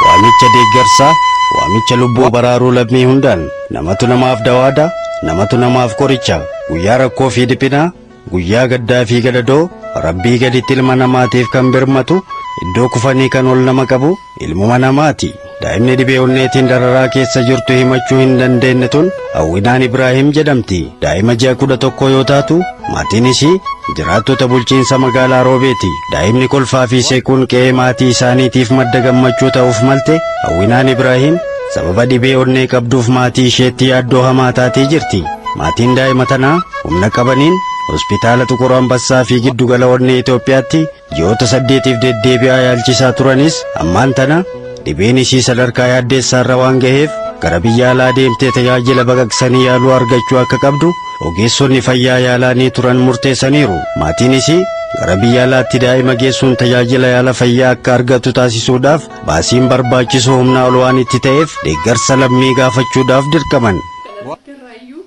Waamicha deeggarsaa, waamicha lubbuu baraaruu lammii hundaan namatu namaaf dawaada, namatu namaaf qoricha, guyyaa rakkoo fi dhiphinaa, guyyaa gaddaa fi gadadoo, rabbii gaditti ilma namaatiif kan birmatu, iddoo kufanii kan ol nama qabu ilmuma namaati. Daa'imni dhibee onneetiin dararaa keessa jirtu himachuu hin dandeenye tun Hawwinaan Ibraahim jedhamti. Daa'ima ji'a 11 yoo taatu, maatiin ishii jiraattota bulchiinsa magaalaa Roobeeti. Daa'imni kolfaa fi seequun qe'ee maatii isaaniitiif madda gammachuu ta'uuf malte Hawwinaan Ibraahim sababa dhibee onnee qabduuf maatii isheetti yaaddoo hamaa taatee jirti. Maatiin daa'ima tanaa humna qabaniin hospitaala Xuqur Ambassaa fi giddugala onnee Itoophiyaatti ji'oota 8f deddeebi'aa yaalchisaa turanis ammaan tana dhibeen ishii sadarkaa yaaddeessaarra waan gaheef gara biyya alaa deemtee tajaajila baqaqsanii yaaluu argachuu akka qabdu ogeessonni fayyaa yaalaanii turan murteessaniiru. Maatiin ishii gara biyya alaatti daa'ima geessuun tajaajila yaala fayyaa akka argatu taasisuudhaaf baasiin barbaachisu humnaa ol waan itti ta'eef deeggarsa lammii gaafachuudhaaf dirqaman. Kallattirraayyuu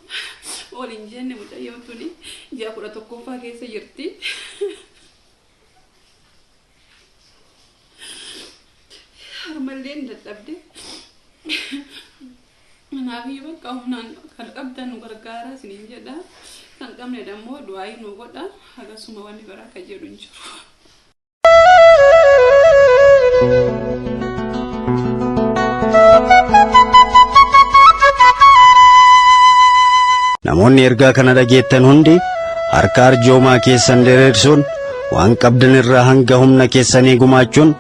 ol hin jenne mucayyoon tuni ji'a 11ffaa keessa jirti. Harmallee hin dadhabde. Kanaafiyyuu bakka humnaan kan qabdan nu gargaara isiniin jedha. Kan qabne dammoo du'aayii nu godha. Hagasuma wanni biraa kan jedhu hin jiru. Namoonni ergaa kana dhageettan hundi harka arjoomaa keessan diriirsuun waan qabdan irraa hanga humna keessanii gumaachuun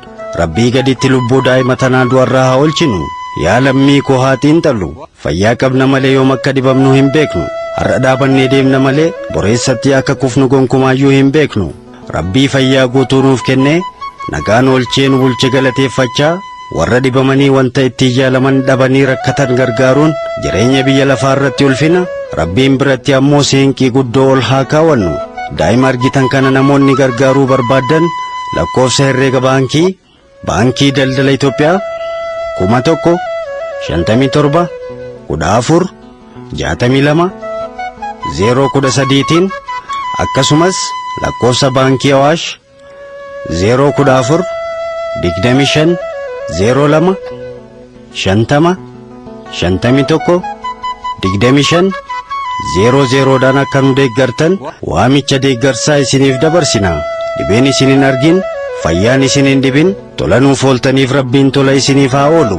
rabbii gaditti lubbuu daa'ima tanaa du'arraa haa oolchinu. Yaa lammii koo haa xiinxallu. Fayyaa qabna malee yoom akka dhibamnu hin beeknu. Har'a dhaabannee deemna malee boreessatti akka kufnu gonkumaayyuu hin beeknu. Rabbii fayyaa guutuu nuuf kennee nagaan oolchee nu bulche galateeffachaa warra dhibamanii wanta ittiin yaalaman dhabanii rakkatan gargaaruun jireenya biyya lafaa irratti ulfina rabbiin biratti ammoo seenqii guddoo ol haa kaawwannu. Daa'ima argitan kana namoonni gargaaruu barbaaddan lakkoofsa herreega baankii Baankii Daldala Itoophiyaa 1000 57 14 62 013tiin akkasumas lakkoofsa baankii Awaash 014 25 02 50 51 25 00 dhaan akka nu deeggartan waamicha deeggarsaa isiniif dabarsina. Dhibeen isin hin argin, fayyaan isin hin dhibin, tola nuuf ooltaniif rabbiin tola isiniif haa oolu.